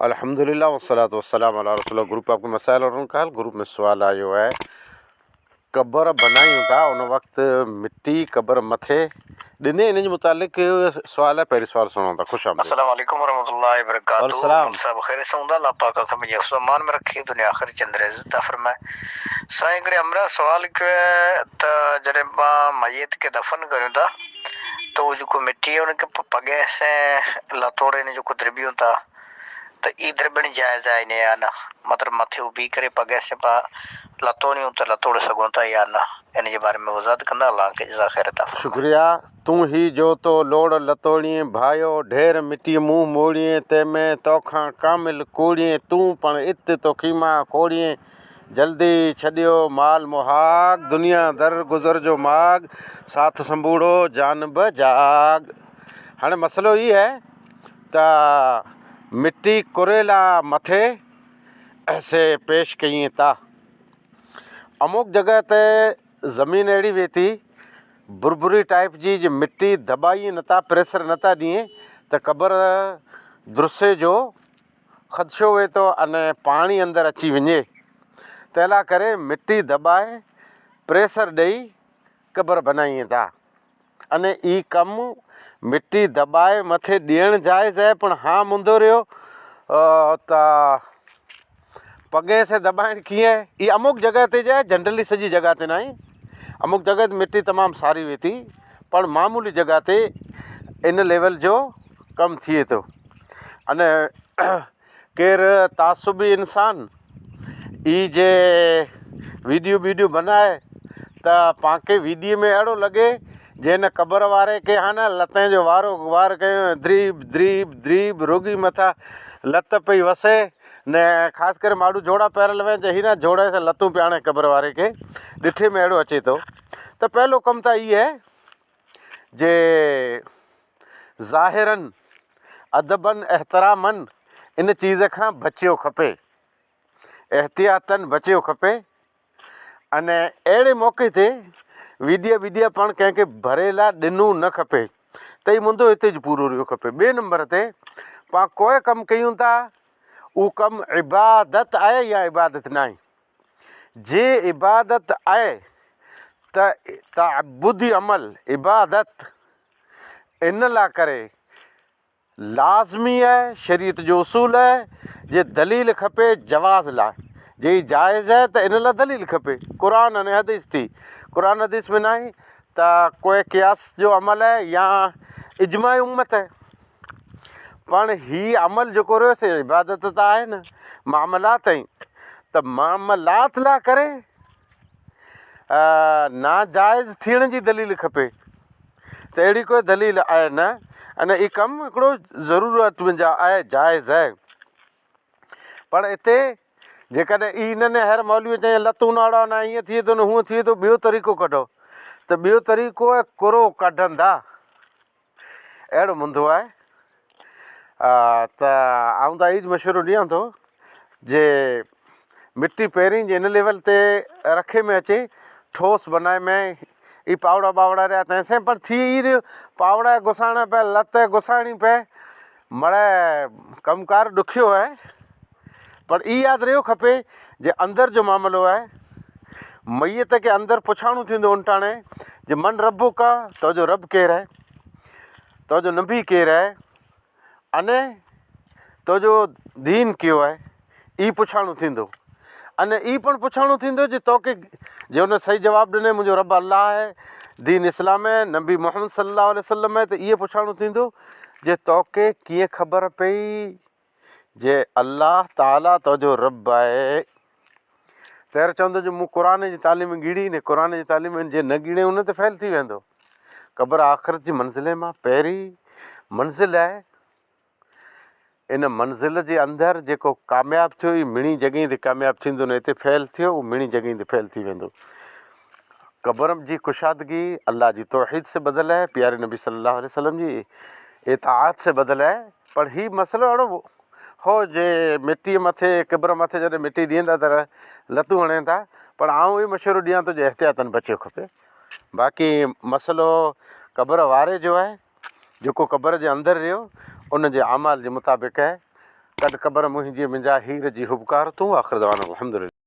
الحمدلله والصلوة والسلام علي رسول الله گروپ آپ ڪي مسائل اور ان کا حل گروپ ۾ سوال آيو آهي قبر بنايون ٿا ان وقت مٽي قبر مٿي ڏني ان جي متعلق سوال آهي پهرين سوال سڻو ٿا خوش آمديد. السلام عليڪم ورحمة الله وبرڪاته والسلام. مول صاحب خير سان هوندا الله پاڪ اوهان کي پنهنجي حفظ و امان ۾ رکي دنيا آخرت جي اندر عزت عطا فرمائي سائين هڪڙي همراهه سوال ڪيو آهي ته جڏهن پان ميت کي دفن ڪريون ٿا ته اهو جيڪو مٽي آهي ان کي پڳهه سين لتوڙي ان جيڪو درٻيون ٿا ته اي درٻڻ جائز آهي نه يا نه مطلب مٿي اڀي ڪري پڳهه سين پان لتوڙيون ته لتوڙي سگهون ٿا يا نه ان جي باري ۾ وضاحت ڪندا الله کي جزا خير عطا فرمائي. شڪريا تون هي جو تو لوڙ لتوڙين ڀايو ڍير مٽيء منهن موڙين تنهن ۾ توکان ڪامل ڪوڙين تون پڻ ات توکي مان کوڙين جلدي ڇڏيو مال مهاڳ دنيا در گذر جو ماڳ ساٿ سنبوڙو جان به جاڳ هاڻي مسئلو هي آهي ته مٽي ڪريلا مٿي سي پيش ڪئين تا اموڪ جڳهه تي زمين اهڙي وي ٿي بربري ٽائيپ جي جي مٽي دٻائي نتا پريسر نتا ڏئين ته قبر درسي جو خدشو وي ٿو اني پاڻي اندر اچي وڃي تنهن لاء ڪري مٽي دٻائي پريسر ڏئي قبر بنائين ٿا. اني اي ڪم مٽي دٻائي مٿي ڏيڻ جائز آهي پڻ هان منڌو رهيو ته پڳهه سي دٻائڻ ڪيئن آهي اي اموڪ جڳهه تي جائي جنرلي سڄي جڳهه تي ناهي اموڪ جڳهه تي مٽي تمام ساري وي ٿي پڻ معمولي جڳهه تي ان ليول جو ڪم ٿئي ٿو اني ڪير تعصبي انسان اي جي ويڊيو بيڊيو بنائي ته پان کي ويڊيي ۾ اهڙو لڳي جي هن قبر واري کي ها نه لتين جو وارو وار ڪيو دريب دريب دريب روڳي مٿا لت پئي وسي نه خاص ڪري ماڙو جوڙا پهريل وين چي هي نه جوڙي سان لتون پيا هڻي قبر واري کي ڏٺي ۾ اهڙو اچي ٿو ته پهلو ڪم ته اي آهي جي ظاهراً ادباً احتراماً ان چيز کان بچيو کپي، احتياطاً بچيو کپي ۽ اهڙي موقعي تي ويڊيا ويڊيا پڻ ڪنهن کي ڀري لاء ڏنو نه کپي ته هي منهنجو هتي جو پورو رهيو کپي. ٻئي نمبر تي پاڻ ڪوئي ڪم ڪيون ٿا اهو ڪم عبادت آهي يا عبادت ناهي؟ جي عبادت آهي ته تعبدي عمل، عبادت، ان لاء ڪري لازمي آهي، شريعت جو اصول آهي، جي دليل کپي جواز لاء، جي هي جائز آهي ته ان لاء دليل کپي، قرآن ۽ حديث ٿي، قرآن حديث ۾ ناهي ته ڪوئي قياس جو عمل آهي يا اجماع امت آهي، پڻ هي عمل جيڪو رهيو سي عبادت ته آهي نه، معاملات آهن ته معاملات لاء ڪري ناجائز ٿيڻ جي دليل کپي ته اهڙي ڪوئي دليل آهي نه ان هي ڪم هڪڙو ضرورت جا آهي جائز آهي پر هتي جيڪڏهن اي نه نه هر مولوي چئي لتون نه اڙاء نه ائين ٿئي ٿو نه هونئن ٿئي ٿو ٻيو طريقو ڪڍو ته ٻيو طريقو آهي ڪرو ڪڍندا اهڙو منڌو آهي ته آئون ته اهو مشورو ڏيان ٿو جي مٽي پهرين جي ان ليول تي رکي ۾ اچي ٺوس بنائي ۾ اي پاوڙا باوڙا رهيا تنهن سين پر ٿي ئي رهيو پاوڙا گسائڻا پيا لت گسائڻي پئي مڙئي ڪم ڪار ڏکيو آهي پر اي ياد رهيو کپي جي اندر جو معاملو آهي ميت کي اندر پڇاڻو ٿيندو انٽاڻي جي من ربک تو جو رب ڪير آهي تو جو نبي ڪير آهي اني تو جو دين ڪيو آهي اي پڇاڻو ٿيندو اني اي پڻ پڇاڻو ٿيندو جي توکي جي ان صحيح جواب ڏني منهنجو رب الله آهي دين اسلام آهي نبي محمد صلي الله عليه وسلم آهي ته اي پڇاڻو ٿيندو جي توکي ڪيئن خبر پئي جي الله تعاليٰ تنهنجو رب آهي. تير چوندو جو مون قرآن جي تعليم ڳيڙي نه قرآن جي تعليم جي نه ڳيڙي ان تي فيل ٿي ويندو. قبر آخرت جي منزلين مان پهرين منزل آهي. ان منزل جي اندر جيڪو ڪامياب ٿيو اهي مڙني جڳهين تي ڪامياب ٿيندو نه هتي فيل ٿيو اهو مڙني جڳهين تي فيل ٿي ويندو. قبر جي ڪشادگي الله جي توحيد سي ٻڌل آهي، پياري نبي صلي الله عليه وسلم جي اطاعت سي ٻڌل آهي. پر هي مسئلو اهڙو هو جي مٽيء مٿي قبر مٿي جڏهن مٽي ڏين ٿا ته لتون هڻين ٿا پر آئون اهو مشورو ڏيان ٿو جي احتياطن بچيو کپي باقي مسئلو قبر واري جو آهي جيڪو قبر جي اندر رهيو ان جي اعمال جي مطابق آهي. ڪڍ قبر منهنجي منجها هير جي هٻڪار تون آخر دعوانا الحمدلله.